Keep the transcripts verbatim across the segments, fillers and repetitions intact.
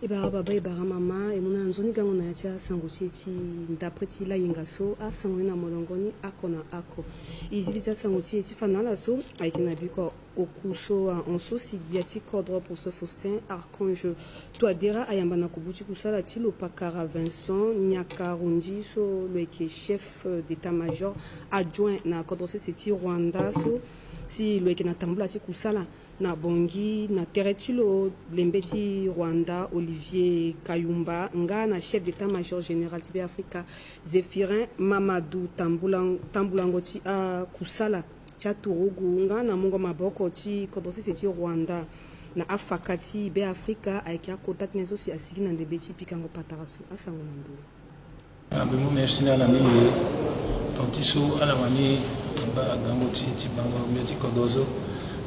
E bara baba, e bara mama, e mu na nzoni gango na ya ti asango ti e ti ndapre ti layenga so, asango ni na molongo ni oko na oko. E zi li ti asango ti e ti fa na ala so ayeke na biko oku so ahon so si gbia ti kodro Professeur Faustin Archange Touadéra ayamba na kubu ti kusala ti lo pakara Vincent Nyakarundi so lo yeke chef d'état-major adjoint na kodro sese ti Rwanda so si lo yeke na tambula ti kusala na Bangui na tere ti lo, lembe ti Rwanda Olivier Kayumba nga na chef d'état-major général ti Beafrika Zéphirin Mamadou tambulang-, tambulango ti akusala ti aturugu nga na mungo maboko ti kodro sese ti Rwanda na afaka ti Beafrika ayeke akota tënë so si asigi na ndembe ti pikango patara so. Asango na ndoni. Ah, mbi mu merci na ala mingi. Tongaso ala wani baa gango ti, ti bango mbia ti kodro so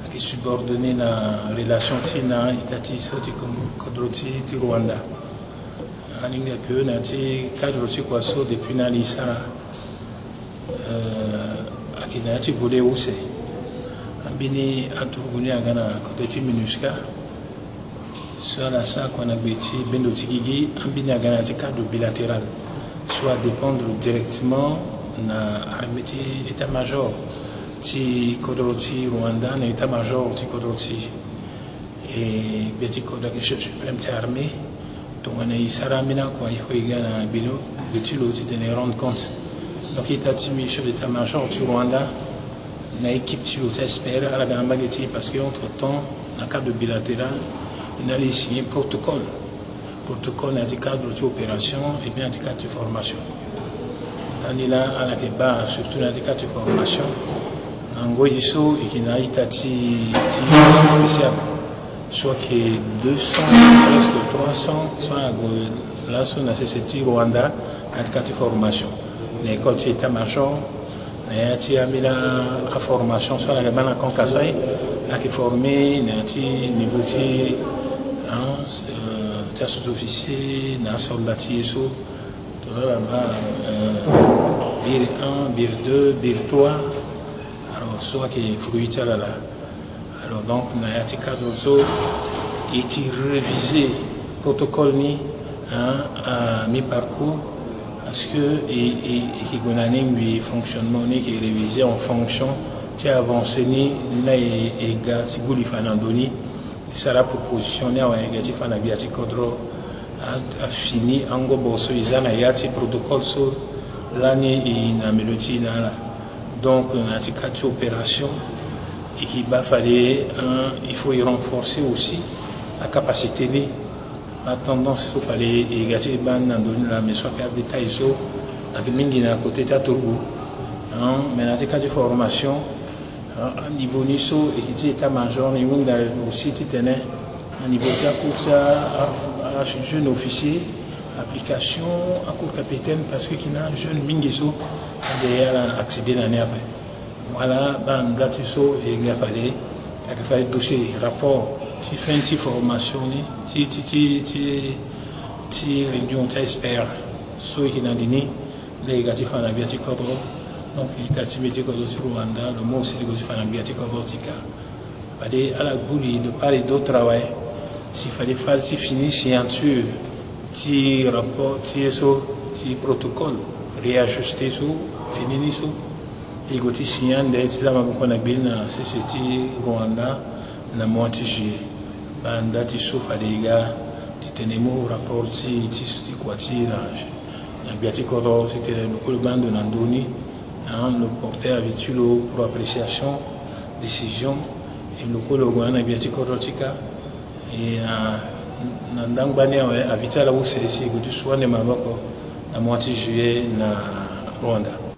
ayeke subordonné na relation ti e na ita ti e so ti kodro ti, ti Rwanda. Alingbi ayeke na ya ti cadre ti kua so depuis na ala e sara, euh, ayeke na ya ti volet use. Ambeni aturugu ni aga na kodro ti MINUSCA. So ala sara kua na gbe ti bendo ti gigi, ambeni aga na ya ti cadre bilatéral so adépendre directement na armée ti état-major ti kodro ti Rwanda na état-major ti kodro ti e. Gbia ti kodro ayeke chef suprême ti armée. Tongana e sara ambeni akua, il faut e ga na gbe ti lo, gbe ti lo titene e rendre compte. Donc ita ti mbi chef d'état-major ti Rwanda na équipe ti lo ti expert ala ga na mbage ti e, parce que entre temps na cadre bilatéral e na ala e signé protocole. Protocole na ya ti cadre ti opération et puis na ya ti cadre ti formation. Ndani laa ala yeke baa surtout na ya ti cadre ti formation na ngoi so e yeke na ita ti, ti force spéciale so ayeke deux cents, presque trois cents so ala gue laso na sese ti Rwanda na ya ti cadre ti formation na école ti état-major. Na ya ti ambeni aformation so ala yeke baa na camp Kasaï, ala yeke formé na ya ti niveau ti, hein, euh, ti asous-officier na asoldat ti e so. Tongana ala baa, euh, bir un, bir deux, bir trois. Alors so ayeke fruit ti ala laa. Alors donc na ya ti cadre so e ti réviser protocole ni, hein, à mi-parcours, parce que e, e, e yeke gue na ni ngbi fonctionnement ni e yeke réviser en fonction ti avancée ni, na e, e ga ti guli fa na ndö ni. E sara proposition ni awe, e ga ti fa na gbia ti kodro, a, afini angobo so e za na ya ti protocole so lani e na melo ti e na ala. Donc na ya ti ka ti opération e yeke baa fade, hein, il faut e renforcer aussi la capacité ni, la tendance so fade e ga ti baa ni na ndö ni laa, mais so ayeke adétail so ayeke mingi na côté ti aturugu, hein, mais na ya ti ka ti formation, hein, aniveau ni so e yeke ti état-major ni e hunda aussi titene na niveau ti acours ti a, a, a jeune officier, application acours capitaine, parce que e yeke na ajeune mingi so ade ala accéder na ni ape. Voilà, baa nda ti so e ga fade, ayeke fade dossier, rapport ti fin ti formation ni, ti, ti, ti, ti, ti réunion ti a-expert so e yeke na li ni. Laa e ga ti fa na gbia ti kodro. Donc ita ti mbi ti kodro ti Rwanda lo mu aussi li gue ti fa na gbia ti kodro ti ka. Fade ala gbu li de part et d'autre awe, si fade phase ti fini signature ti rapport ti ye so, ti protocole réajusté so fini ni so, e gue ti signé ande ti za maboko na gbe ni na sese ti Rwanda na mois ti juillet. Baa nda ti so fade e ga titene e mu rapport ti, ti, ti kua ti e na, na gbia ti kodro titene lo kue lo baa ndo na ndö ni, hein, lo porter avis ti lo pour appréciation, décision, e lo kue lo gue na gbia ti kodro ti ka. E na, na ndangba ni awe, avis ti ala use si e gue ti su ande maboko na mois ti juillet na Rwanda.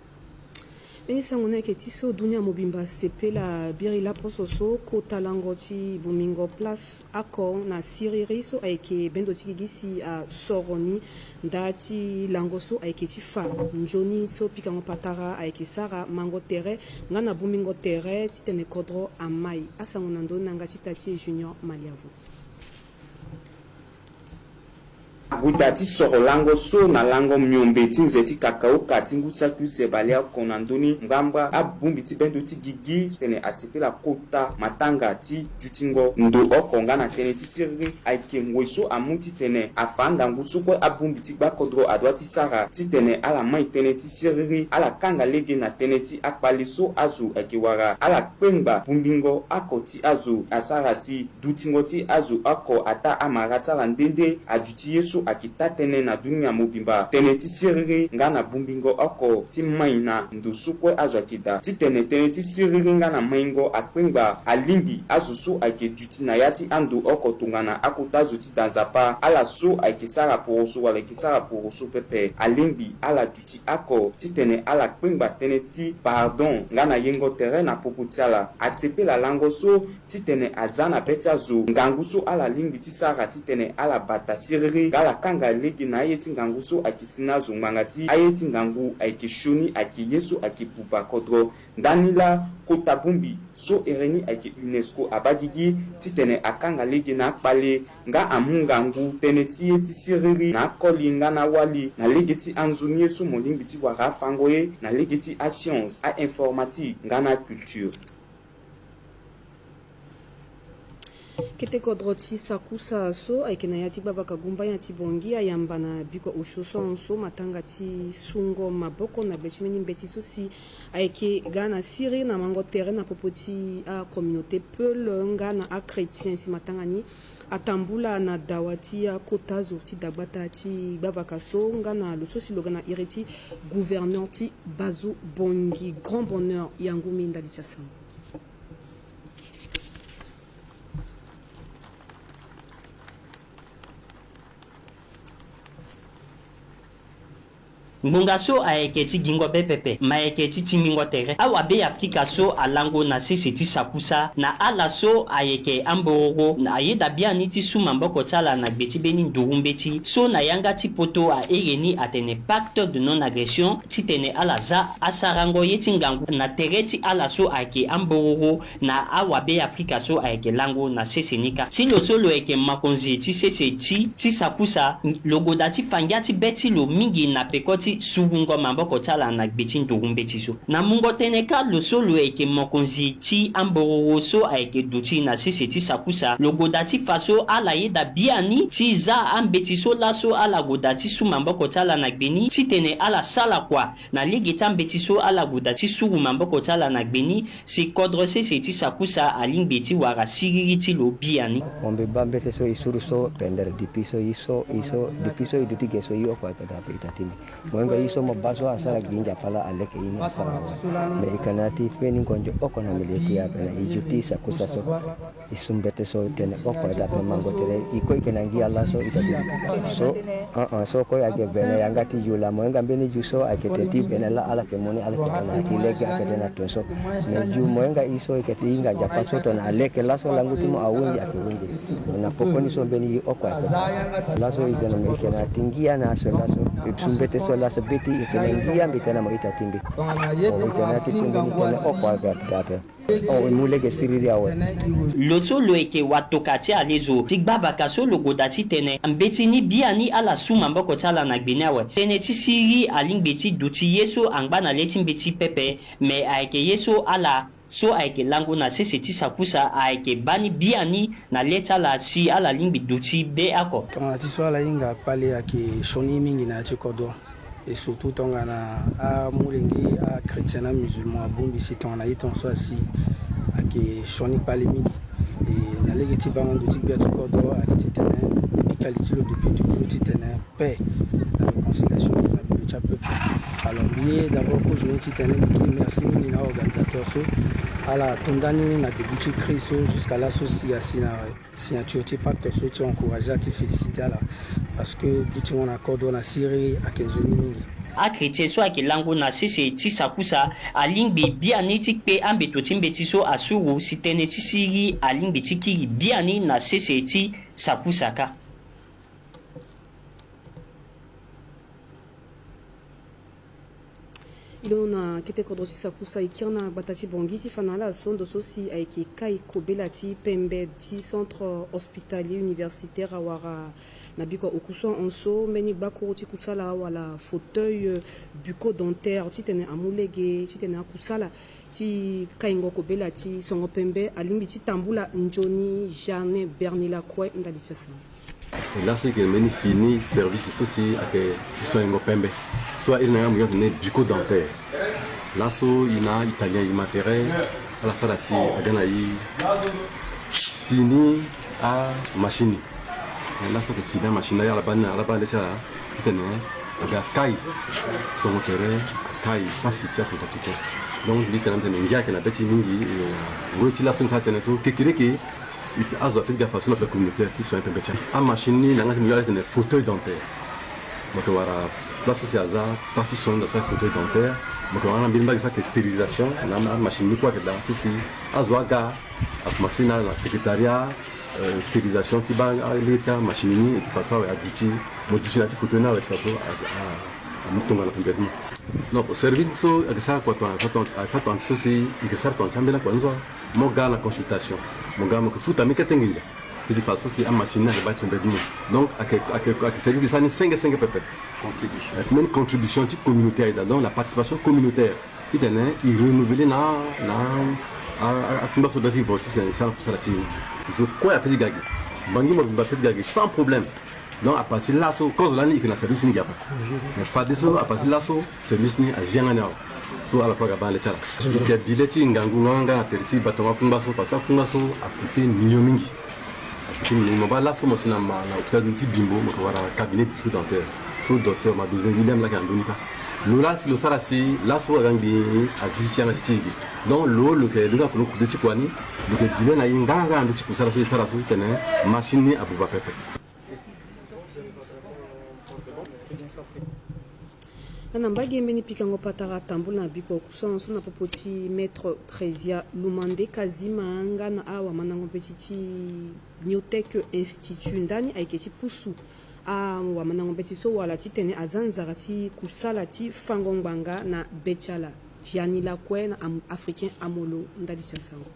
Mbeni sango ni ayeke ti so dunia mobimba asepela biri laposo so kota lango ti bongbingo place oko na siriri so ayeke bendo ti gigi si asoro ni. Nda ti lango so ayeke ti fa nzoni so pikango patara ayeke sara mango tere nga na bongbingo tere titene kodro amai. Asango na ndö ni na yanga ti ita ti e Junior Maliavo. Ngu daa ti soro lango so na lango miombe ti nze ti kakaoka ti ngu saki use baleoko na ndö ni ngbangba abongbi ti bendo ti gigi titene asepela kota matanga ti dutingo ndo oko nga na tënë ti siriri ayeke ngoi so amu titene afa ngangu so kue abongbi ti gbakodro adua ti sara titene ala mai tënë ti siriri ala kanga lege na tënë ti akpale so azo ayeke wara ala kpengba bongbingo oko ti azo asara si dutingo ti azo oko ataa amara ti ala nde nde aduti ye so ayeke taa tënë na dunia mobimba tënë ti siriri nga na bongbingo oko ti mai na ndo so kue azo ayeke daa titene tënë ti siriri nga na maingo akpengba alingbi azo so ayeke duti na ya ti ando oko tongana akota zo ti daa nzapa ala so ayeke sara poroso wala ayeke sara poroso pepe alingbi ala duti oko titene ala kpengba tënë ti pardon nga na yengo tere na popo ti ala asepela lango so titene aza na be ti azo ngangu so ala lingbi ti sara titene ala bata siriri nga ala kanga lege na aye ti ngangu so ayeke si na azo ngbanga ti aye ti ngangu ayeke sioni ayeke ye so ayeke buba kodro. Ndani laa kota bongbi so ere ni ayeke UNESCO abaa gigi titene akanga lege na akpale nga amu ngangu tënë ti ye ti siriri na akoli nga na awali na lege ti anzoni ye so mo lingbi ti wara afango ye na lege ti ascience, ainformatique nga na aculture. Kete kodro ti Sakusa so ayeke na ya ti gbavaka Gumba ya ti Bongi ayamba na biko osio so ahon so matanga ti sungo maboko na gbe ti mbeni mbeti so si ayeke ga na siriri na mango tere na popo ti acommunauté Peul nga na achrétien si matanga ni atambula na dawa ti akota zo ti dagbata ti gbavaka so nga na lo so si lo ga na iri ti gouverneur ti Bazu Bongi Grand Bonheur Yangumi ndali ti asango. Ngbonga so ayeke ti gingo be pepe, ma ayeke ti tingbingo tere. Awabe Afrika so alango na sese ti Sakusa na ala so ayeke ambororo na ayeda biani ti su maboko ti ala na gbe ti mbeni nduru mbeti so na yanga ti poto ahere ni atene pacte de non-agression titene ala za asarango ye ti ngangu na tere ti ala so ayeke ambororo na awabe Afrika so ayeke lango na sese ni kâ. Ti lo so lo yeke mokonzi ti sese ti, ti Sakusa, lo goda ti fa ngia ti be ti lo mingi na peko ti surungo maboko ti ala na gbe ti nduru mbeti so. Na mungo tënë kâ, lo so lo yeke mokonzi ti ambororo so ayeke duti na sese ti Sakusa, lo goda ti fa so ala yeda biani ti za ambeti so laso ala goda ti su maboko ti ala na gbe ni titene ala sala kua na lege ti ambeti so ala goda ti suru maboko ti ala na gbe ni, si kodro sese ti Sakusa alingbi ti wara siriri ti lo biani. Mo mbi baa mbeti so e suru so pendere depuis so e so, e so, depuis so e duti ge so e oko ayeke daa ape ita ti mbi. Mo hinga e so mo baa so asara gi nzapa laa aleke ye ni asara awe. Me e yeke na ya ti mbeni ngonzo oko na mbi le ti ape na e zo ti Sakusa so. E su mbete so tene oko ita pe mango tere e kue e yeke na ngia laso ita ti so. Ah, ah, so kue ayeke vene yanga ti zo laa mo hinga mbeni zo so ayeke tene ti vene laa ala yeke mu ni ala yeke tene na ya ti lege ayeke tene na tongaso. Me zo mo hinga e so e yeke ti hinga nzapa so tongana aleke laso lango ti mo ahunzi ayeke hunzi. Na pokoni so mbeni e oko ayeke laso e tene mo yeke na ya ti ngia na so laso. E su mbete so laso be ti e yeke na ngia mbi tene na mo ita ti mbi. Mo yeke na ya ti tongoni tene oko ayeke ape. Oh, e mu lege siriri awe. Lo so lo yeke watoka ti alezo ti gbavaka so lo goda titene mbeti ni biani ala su maboko ti ala na gbe ni awe. Tënë ti siriri alingbi ti duti ye so angba na le ti mbeti pepe, me ayeke ye so ala so ayeke lango na sese ti Sakusa ayeke baa ni biani na le ti ala si ala lingbi duti be oko. Tongana ti so ala hinga kpale ayeke sioni mingi na ya ti kodro. Et surtout tongana amolenge achrétien na musulman abongbi si tongana ye tongaso asi ayeke sioni kpale mingi. Et na lege ti bango ndo ti gbia ti kodro ayeke titene bikali ti lo depuis toujours titene paix, la réconciliation na milieu ti apeuple. Alors mbi ye d'abord kozoni titene mbi gi merci mingi na aorganisateur so ala to ndani na début ti crise so jusqu'à laso si asi na signature ti pacte so ti encourager ti féliciter ala parce que dutingo na kodro na siriri ayeke nzoni mingi. Achrétien so ayeke lango na sese ti Sakusa alingbi biani ti kpe ambeto ti mbeti so asuru si tënë ti siriri alingbi ti kiri biani na sese ti Sakusa kâ. Ilo na kete kodro ti Sakusa e kiri na gbata ti Bangui ti fa na ala so ndo so si ayeke kai kobela ti pembe ti centre hospitalier universitaire awara na biko okusua hon so mbeni gbakuru ti kusala wala fauteuil bucco-dentaire titene amu lege titene akusala ti kaingo kobela ti songo pembe alingbi ti tambula nzoni. Jeanne Berni Lakue ndali ti asango. Laso e yeke mbeni fini service so si ayeke ti soingo pembe so airi na yanga mo yanga tene bucco-dentaire. Laso e na italien e ma tere ala sara si aga na e fini amachine. Laso ayeke fini amachine na ala baa ni na ala baa nde ti ala titene aga kai songo tere akai pasi ti acentrafricain. Donc mbi tene mbi tene ngia ayeke na be ti e mingi. Ngoi ti laso ni sara tënë so kekereke. Azo ape ti ga façon na frais communautaire ti soin pembe ti ala. Amachine ni na yanga ti mo yala tene fauteuil dentaire. Mo yeke wara place so si aza place ti soin na so fauteuil dentaire. Mo yeke wara na mbeni mbage so ayeke stérilisation na amachine ni kue ayeke daa so si azo aga akomanse na na secrétariat stérilisation ti baa alege ti amachine ni et puis façon awe aduti mo duti na ya ti fauteuil ni awe ti façon amu tongana pembe ti mo. Donc service so ayeke sara kua tonga ayeke sara tonga ti so si e yeke sara tonga ti ambeni akua ni so. Mo ga na consultation, mo ga mo yeke futa mi kete nginza. Ti di façon si amachine ni ayeke baa ti pembe ti mo. Donc ayeke ayeke ayeke service ti sara ni senge senge pepe. Contribution. Ayeke mbeni contribution ti communauté aye daa, donc la participation communautaire. Titene e renouveler na na akungba so dati e vo titene e sara na kusala ti e. Zo kue ape ti ga ge. Bangi mo bimba ape ti ga ge sans problème. Donc à partir laso kozo lani e yeke na service ni gi ape. Mais fadeso à partir laso service ni azi yanga ni awe. So ala kue aga baa na le ti ala. E yeke bi le ti ngangu nga nga na tere ti batango akungba so parce que akungba so akute million mingi. Akute million mingi. Mo baa laso mo si na ma na hôpital ti Bimbo mo yeke wara cabinet bucco-dentaire. So docteur Madozen William laa ayeke na ndö ni kâ. Lo laa si lo sara si laso aga ngbii azi ti yanga ti ti e ge. Donc lo lo yeke lingbi akolo kute ti kua ni. Lo yeke bi le na e nga nga na ndö ti kusala so e sara so titene machine ni abuba pepe. Nga na mbage mbeni pikango patara atambula na biko kusala so na popo ti Maître Crésia Lumande Kazima nga na awamandango mbeti ti Niotech Institut ndani ayeke ti pusu awamandango mbeti so wala titene aza nzara ti kusala ti fango ngbanga na be ti ala. Gianni Lakue na Africain Amolo ndali ti asango.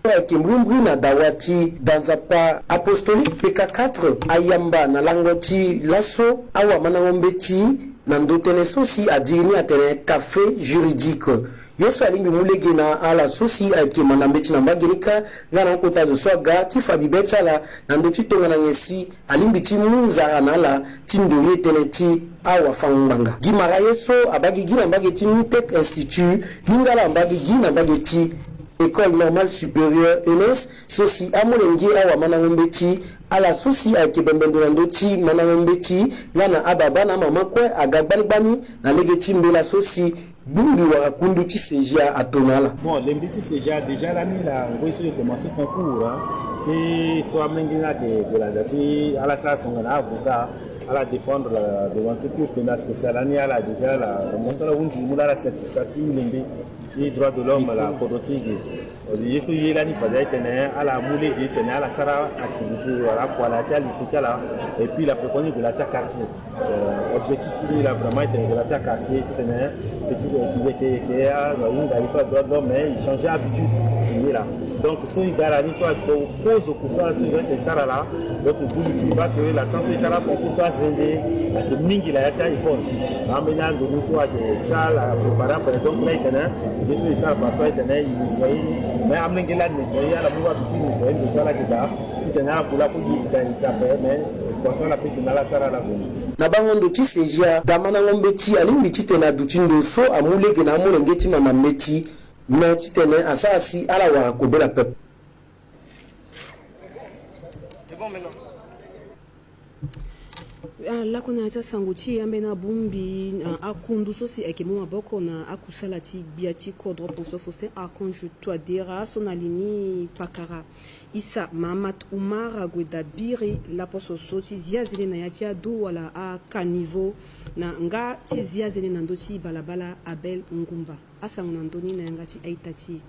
Ayeke mbrimbri na dawa ti danzapa apostolique P K quatre ayamba na lango ti laso awamandango mbeti na ndo tënë so si adiri ni atene café juridique. Ye so alingbi mu lege na ala so si ayeke manda mbeti na mbage ni kâ nga na akota zo so aga ti fa bibe ti ala na ndö ti tongana nyen si alingbi ti mu nzara na ala ti ndoye tënë ti awafango ngbanga. Gi mara ye so abaa gigi na mbage ti Niotech Institut, lingala abaa gigi na mbage ti École Normale Supérieure, E N S, so si amolenge awamandango mbeti ala so si ayeke bembe ndo na ndö ti mandango mbeti nga na ababa na amama kue aga gbani gbani na lege ti mbela so si bongbi wala kundu ti CEJA ato na ala. Bon, lembe ti CEJA déjà lani la ngoi so e commencé concours, hein. Ti so amolenge ni ayeke gue na da ti ala sara tongana avocat, ala défendre la devant ti cour pénale spéciale lani ala déjà la mo so ala hunzi mu laa ala certificat ti lembe ti droit de l'homme la kodro ti e ge. Ye so e ye lani fade aye tene ala mu lege tene ala sara activité wala akua na ya ti alycée ti ala. Et puis la préconisé gue na ya ti aquartier. Euh, objectif ti ni la vraiment e tene gue na ya ti aquartier titene petit yeke yeke azo ahinga ye so adroit de l'homme mais e changer habitude e ye la. Donc so e ga la ni so akozo kusala so e ga yeke sara la. Donc e buli ti e baa que la temps so e sara concours so azende ayeke mingi na ya ti a-école. Ambeni ando ni so ayeke sala préparer par exemple la e tene ye so e sara parfois e tene e nettoyer. Mais amolenge la nettoyer ala mu wapi ti nettoyer ndo so ala yeke daa. Titene ala kula kue gi ita ita ape mais équation ala pe tene ala sara ala gue. Na bango ndo ti CEJA, damandango mbeti alingbi titene aduti ndo so amu lege na amolenge ti manda mbeti, me titene asara si ala wara kobela pepe. Ah, lakue na ya ti asango ti e ambeni abongbi na akundu so si ayeke mu maboko na akusala ti gbia ti kodro poso Faustin Archange Touadéra so na li ni pakara Issa Mahamat Oumar ague da biri laposo so ti zia zende na ya ti ado wala acaniveau na nga ti zia zende na ndö ti balabala Abel Ngoumba. Asango na ndö ni na yanga ti a-ita ti e.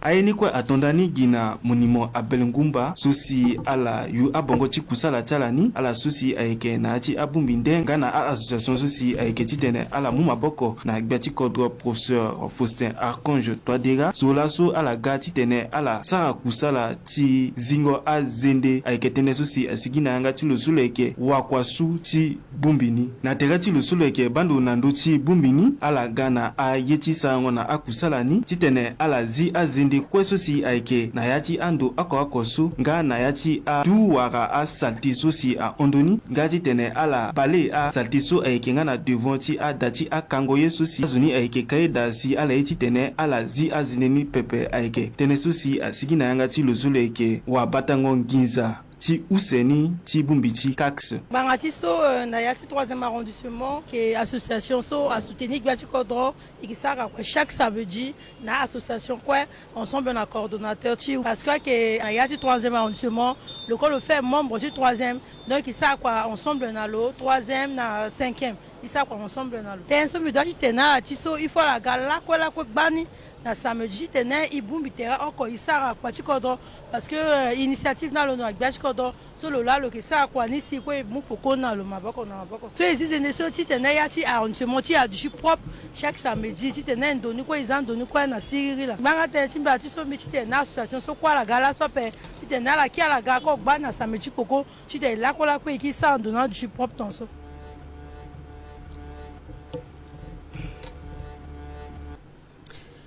Aye ni kue ato nda ni gi na monimo Abel Ngumba so si ala yu abongo ti kusala ti ala ni, ala so si ayeke na ya ti abongbi nde nga na a-association so si ayeke titene ala mu maboko na gbia ti kodro professeur Faustin Archange Touadéra. So laso ala ga titene ala sara kusala ti zingo azende ayeke tënë so si asigi na yanga ti lo so lo yeke wakua su ti bongbi ni. Na tere ti lo so lo yeke baa ndo na ndö ti bongbi ni, ala ga na aye ti sarango na akusala ni titene ala zi azende kue so si ayeke na ya ti ando oko oko so nga na ya ti adu wala asalte so si ahon ndo ni, nga titene ala bale asalte so ayeke nga na devant ti ada ti akango ye so si azo ni ayeke ka ye daa si ala ye titene ala zi azende ni pepe ayeke tënë so si asigi na yanga ti lo so lo yeke wabatango nginza ti use ni ti bongbi ti CACS. Ngbanga ti so, euh, na ya ti troisième arrondissement, ke association so asoutenir gbia ti kodro, e ke sara kue chaque samedi na association kue ensemble na coordonnateur ti, parce que ake na ya ti troisième arrondissement, lo kue lo fait membre ti troisième, donc e sara kue ensemble na lo troisième na cinquième. E sara kua ensemble na lo. Tënë so mbi doit titene ala ti so, il faut ala ga lakue lakue gbani na samedi titene e bongbi tere oko e sara kua ti kodro, parce que, euh, initiative ni alondo na gbia ti kodro. So lo laa lo yeke sara kua ni si e kue e mu poko na lo maboko na maboko. So e zi zende so titene ya ti arrondissement ti e aduti propre chaque samedi titene ndo ni kue e za ndo ni kue na siriri laa. Ngbanga tënë ti mbi ala ti so mbi titene association so kue ala ga laso ape titene ala kiri ala ga oko gbani na samedi ti poko. Titene lakue lakue e kiri sara ndo ni aduti propre tongaso.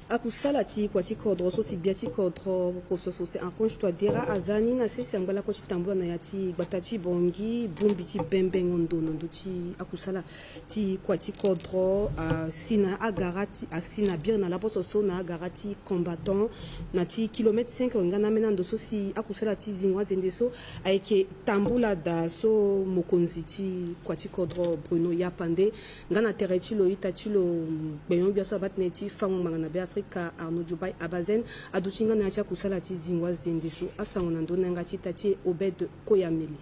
Akusala ti kua ti kodro so si gbia ti kodro professeur Faustin Archange Touadéra aza ni na sese angba lakue ti tambula na ya ti gbata ti Bangui, bongbi ti bembengo ndo na ndö ti akusala ti kua ti kodro asi na agara ti, asi na biri na laposo so na agara ti Combattant na ti kilomètre cinq nga na ambeni ando so si akusala ti zingo azende so ayeke tambula daa. So mokonzi ti kua ti kodro Bruno Yapande nga na tere ti lo ita ti lo, gbenyo-gbia so abaa tënë ti fango ngbanga na Beafrika Arnaud Djoubaye Abazène aduti nga na ya ti akusala ti zingo azende so. Asango na ndö na yanga ti ita ti e Obed Koyamele.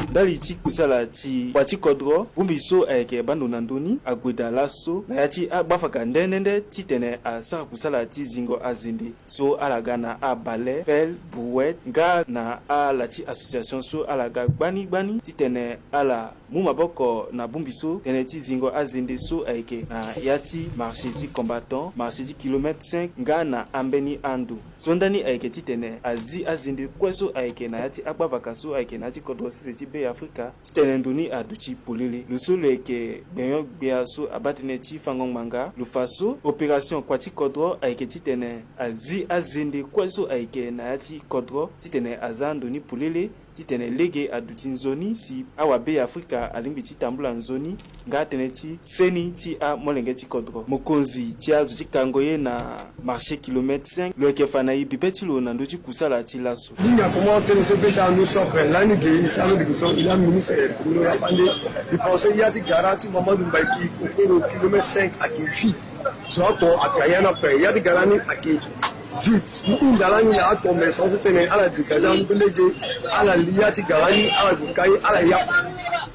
Ndali ti kusala ti kua ti kodro, bongbi so ayeke baa ndo na ndö ni ague daa laso na ya ti agbafaka nde nde nde titene asara kusala ti zingo azende. So ala ga na abale, pelle, brouette nga na ala ti association so ala ga gbani gbani titene ala mu maboko na bongbi so tënë ti zingo azende so ayeke na ya ti marché ti Combattant, marché ti kilomètre cinq nga na ambeni ando. So ndani ayeke titene azi azende kue so ayeke na ya ti akpavaka so ayeke na ya ti kodro sese ti Beafrika titene ndo ni aduti polele. Lo so lo yeke gbenyo-gbia so abaa tënë ti fango ngbanga, lo fa so opération kua ti kodro ayeke titene azi azende kue so ayeke na ya ti kodro titene aza ndo ni polele, titene lege aduti nzoni si awabeafrika alingbi ti tambula nzoni nga tënë ti seni ti amolenge ti kodro. Mokonzi ti azo ti kango ye na marché kilomètre cinq lo yeke fa na e bibe ti lo na ndö ti kusala ti laso. Linga comment tënë so beta nous socre lani ge e sara lo dege so e laa ministre Bruno Yapande. E pense ya ti gara ti Mamadou Mbaye ki kokoro kilomètre cinq ayeke vide. Zo ato ake aya na ape, ya ti gara ni ake vide. E hunda lani na ato me so so tene ala dégager ando ti lege, ala li ya ti gara ni, ala gue ka ye, ala ya.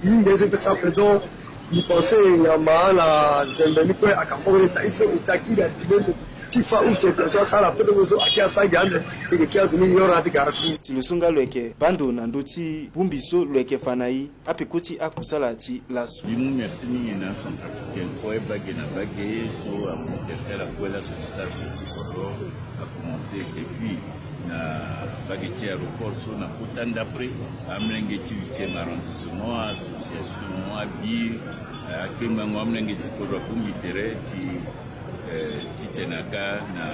E hunda ye so e peut sara président. E pense nyama ala zembe ni kue aka horo l'État, il faut l'État kiri abile ndo ti fa use to so asara peut so ake asara gi ande, e ke kiri azo ni e horo na ya ti gara si. Si lo so nga lo yeke baa ndo na ndö ti bongbi so lo yeke fa na e. Apeko ti akusala ti laso. Mbi mu merci mingi na acentrafricain kue, bage na bage so aconcerté ala kue laso ti sara kua ti kodro. Akomanse depuis na bage ti aéroport so na kota ndapre, amolenge ti huitième arrondissement, association, abir, akpengbango amolenge ti kodro abongbi tere ti, eh, titene aga na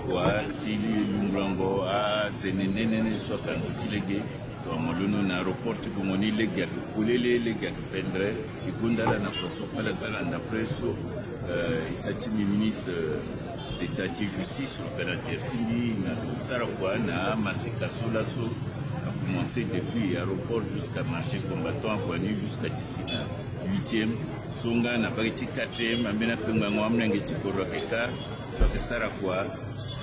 kua ti lungulango azende nde nde so aka ndo ti lege. Tongana mo londo na aéroport ti Boungoni, lege ayeke polele, lege ayeke pendere. E gonda ala na façon kue ala sara na ndapre so, eh, ita ti mbi ministre d'État ti justice, lo ga na tere ti mbi na lo sara kua na amaseka so laso. Akomanse depuis aéroport jusqu'à marché Combattant, akua ni jusqu'à ti si na huitième. So nga na bage ti quatrième, ambeni akpengbango amolenge ti kodro ayeke ka so ayeke sara kua.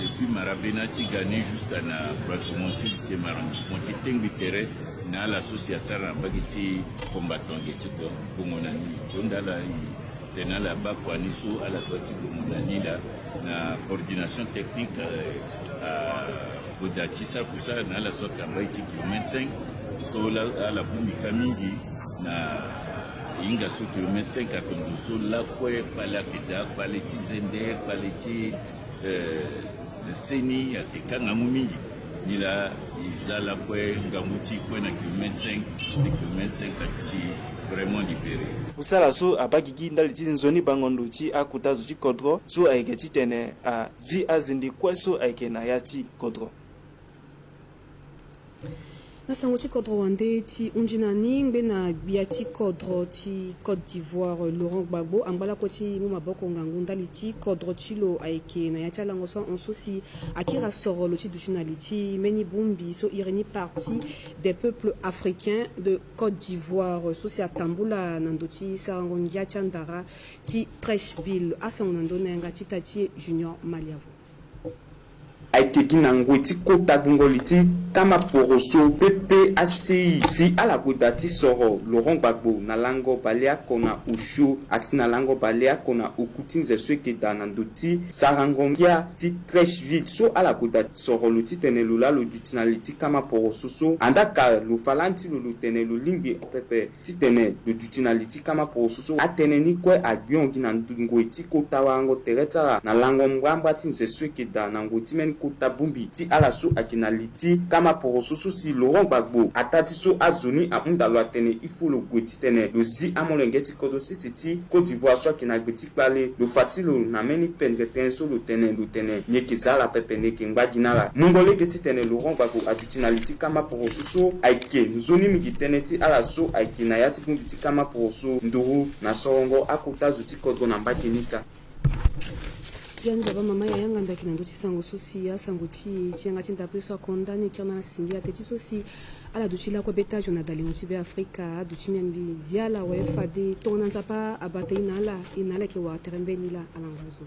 Depuis Maravena ti ga ni jusqu'à na croisement ti huitième arrondissement ti tengbi tere na ala so si asara na bage ti Combattant ge ti Kongo na ni. E gonda ala e Tene ala baa kua ni so ala doit ti gue mo na ni laa na coordination technique, eh, ague daa ti sara kusala na ala so akamba ye ti kilomètre cinq so laa ala bongbi ka mingi na hinga so kilomètre cinq ake ndo so lakue kpale ayeke daa, kpale ti zende, kpale ti, eh, seni ayeke ka ngangu mingi. Nilaa e za lakue ngangu ti kue na kilomètre cinq, si kilomètre cinq aduti vraiment libéré. Kusala so abaa gigi ndali ti nzoni bango ndo ti akota zo ti kodro so ayeke titene azi azende kue so ayeke na ya ti kodro. Na sango ti kodro wande ti hunzi na ni, ngbene gbia ti kodro ti Côte d'Ivoire, Laurent Gbagbo, angba lakue ti mu maboko ngangu ndali ti kodro ti lo ayeke na ya ti alango so ahon so si akiri asoro lo ti duti na li ti mbeni bongbi so iri ni Parti des peuples africains de Côte d'Ivoire so si atambula na ndo ti sarango ngia ti andara ti Treichville. Asango na ndö na yanga ti ita ti e Junior Maliavo. Ayeke gi na ngoi ti kota gbungo li ti kama poroso P P A C I si ala gue daa ti soro Laurent Gbagbo na lango baleoko na osio asi na lango baleoko na oku ti nze so eke daa na ndo ti sarango ngia ti Treichville so ala gue daa soro lo titene lo laa lo duti na li ti kama poroso so. Andaa ka lo fa lani ti lo lo tene lo lingbi pepe titene lo duti na li ti kama poroso so. Atënë ni kue agbion gi na ngoi ti kota warango tere ti ala na lango mbrambra ti nze so eke daa na ngoi ti mbeni kota bongbi ti ala so ayeke na li ti kama poroso so si Laurent Gbagbo ataa ti so azo ni ahunda lo atene il faut lo gue titene lo zi amolenge ti kodro sese ti Côte d'Ivoire so ayeke na gbe ti kpale. Lo fa ti lo na mbeni pendere tënë so lo tene lo tene ni eke za ala pepe, ni eke ngba gi na ala. Mungo lege titene Laurent Gbagbo aduti na li ti kama poroso so ayeke nzoni mingi tënë ti ala so ayeke na ya ti bongbi ti kama poroso nduru na sorongo akota zo ti kodro na mbage ni kâ. Biani baba mama yaya nganda ayeke na ndö ti sango so si asango ti e ti yanga ti ndapre so akonda ni kiri na ala singila teti so si ala duti lakue beta journal dalingo ti Be Afrika aduti miambi zi ala waye fade tongana Nzapa abata e na ala, e na ala yeke wara tere mbeni laa. Ala ngba zo.